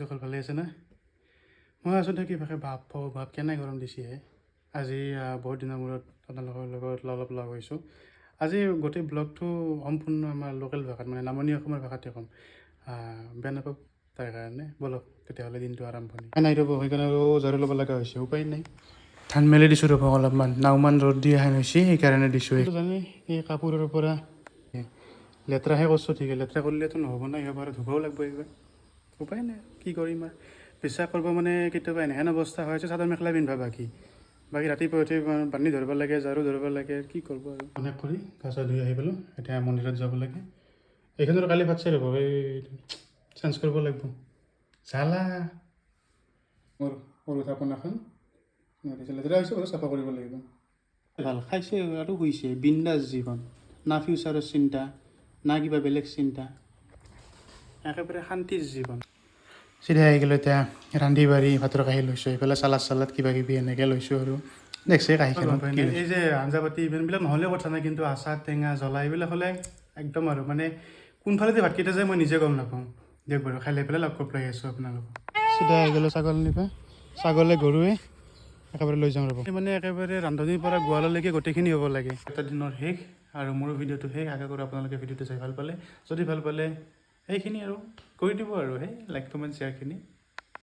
সকল ভালে আছে না? মই আছোঁ থাকি ভাষে। বাপ অ' বাপ, কেনে গৰম দিছে হে আজি। বহুত দিনৰ মূৰত আপোনালোকৰ লগত অলপ লগ হৈছোঁ। আজি গোটেই ব্লগটো সম্পূৰ্ণ আমাৰ লোকেল ভাষাত, মানে নামনি অসমৰ ভাষাতে ক'ম। বেয়া নাপাব তাৰ কাৰণে। ব'লক তেতিয়াহ'লে দিনটো আৰম্ভণি। নাই ৰ'ব, সেইকাৰণে আৰু ঝাৰু ল'ব লগা হৈছে, উপায় নাই। ধান মেলি দিছোঁ ৰ'ব অলপমান, নাওমান ৰ'দ দি অহা হৈছে, সেইকাৰণে দিছোঁ। জানে, এই কাপোৰৰ পৰা লেতেৰাহে কৰিছোঁ। ঠিকে, লেতেৰা কৰিলেতো নহ'ব না, ইয়াৰ পৰা ধুবও লাগিব এইবাৰ। উপায় নাই, কি কৰিম আৰু। বিশ্বাস কৰিব, মানে কেতিয়াবা এনেহেন অৱস্থা হয় যে চাদৰ মেখেলা পিন্ধবা বাকী বাকী, ৰাতিপুৱা উঠি পানী ধৰিব লাগে, ঝাৰু ধৰিব লাগে, কি কৰিব আৰু। অনেক কৰি গা চা ধুই আহি পালোঁ। এতিয়া মন্দিৰত যাব লাগে। এইখনৰ কালি ফাটছে ৰ'ব, এই চেঞ্জ কৰিব লাগিব। জ্বালা। মোৰ সৰু থাপনাখন লেতেৰা হৈছে বাৰু, চাফা কৰিব লাগিব। ভাল খাইছে আৰু শুইছে, বিন্দাছ জীৱন। না ফিউচাৰৰ চিন্তা, না কিবা বেলেগ চিন্তা, একেবাৰে শান্তিৰ জীৱন। চিধা আহি গ'লো। এতিয়া ৰান্ধি বাঢ়ি ভাতৰ কাঁহী লৈছোঁ, এইফালে চালাড চালাড কিবা কিবি এনেকৈ লৈছোঁ আৰু দেখছে কাঁহীখনত কি। এই যে আঞ্জা পাতি ইমানবিলাক নহ'লেও কথা নাই, কিন্তু আচাৰ, টেঙা, জ্বলা এইবিলাক হ'লে একদম আৰু মানে কোনফালেদি ভাতকেইটা যায় মই নিজে গম নাপাওঁ। দিয়ক বাৰু, খাই লৈ পেলাই লগ কৰি পেলাই আছোঁ আপোনালোকক। চিধা আহি গ'লো ছাগল নিবা, ছাগলে গৰুৱে একেবাৰে লৈ যাওঁ ৰ'ব। মানে একেবাৰে ৰান্ধনিৰ পৰা গোৱাললৈকে গোটেইখিনি হ'ব লাগে। এটা দিনৰ শেষ আৰু মোৰো ভিডিঅ'টো শেষ। আশা কৰোঁ আপোনালোকে ভিডিঅ'টো চাই ভাল পালে। যদি ভাল পালে সেইখিনি আৰু কৰি দিব আৰু সেই লাইক, কমেণ্ট, শ্বেয়াৰখিনি।